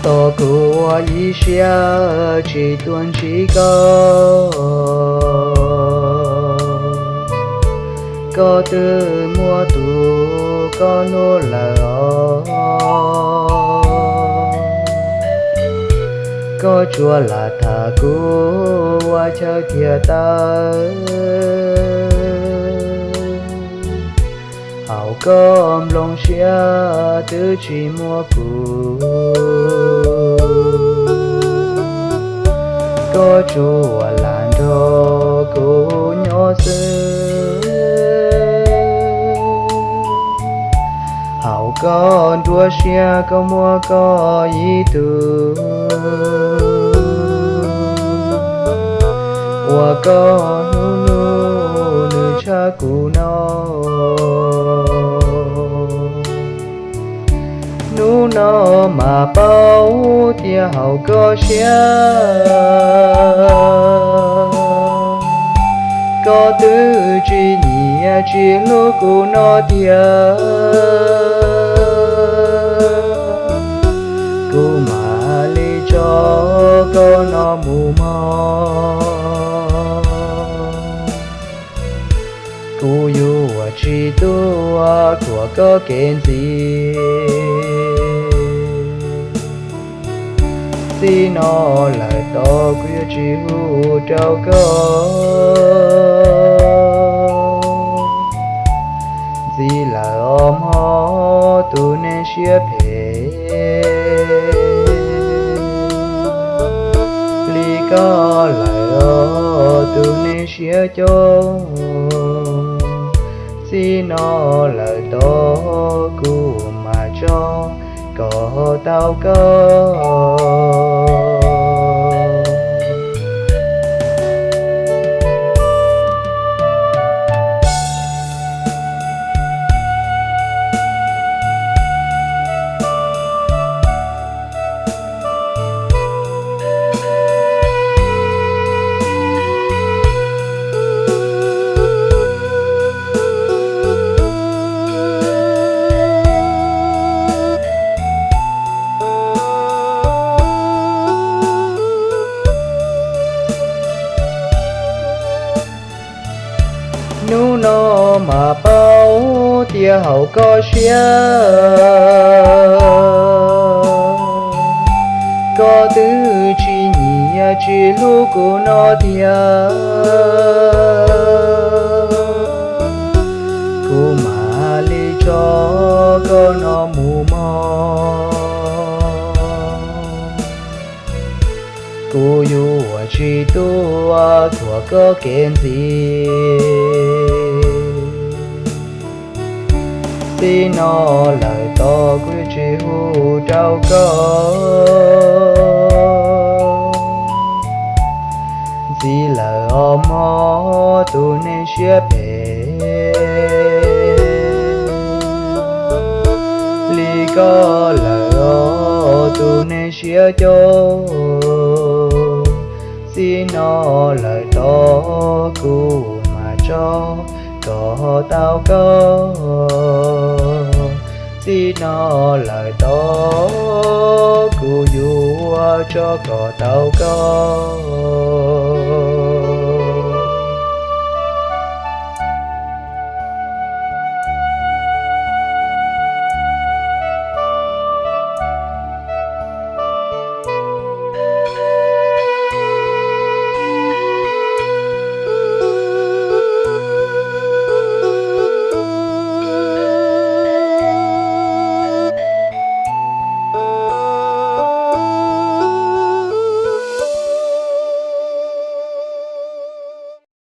Txhob kuv ua ib siab tsis tuaj ntsib koj, koj twb muaj tus koj hlub lawm os. Koj tsuas lam tham kuv ua chaw tiag tawv, hauv koj nplooj siab twb tsis muaj kuv. Koj tsuas lam nrog kuv nyob xwb, hauv koj nruab siab koj muaj koj ib tug, uas koj hlub hlub nws tshaj kuv no. Hnub no mas paub tias hauv koj siab, koj twb tsis nyiam tsis hlub kuv no tiag. Kuv mam li tso koj no mus mog. Kuv yuav tsis tuaj thuam koj kev ntxiv. Txij no lawm tod kuv yuav tsis hu rau koj. Ntxiv lawm os mog tus neeg siab phem, li koj lawm os tus neeg siab coob. Txij no lawm tod kuv mam tso kom tau koj. Hnub no mas paub tias hauv koj siab, koj twb tsis nyiam tsis hlub kuv no tiag. Kuv mam li tso koj no mus mog. Kuv yuav tsis tuaj thuam koj kev ntxiv. Txij no lawm tod kuv yuav tsis hu rau koj. Ntxiv lawm os mog tus neeg siab phem, li koj lawm os tus neeg siab coob. Txij no lawm tod kuv mam tso kom tau koj. Txij no lawm tod kuv yuav tso kom tau koj.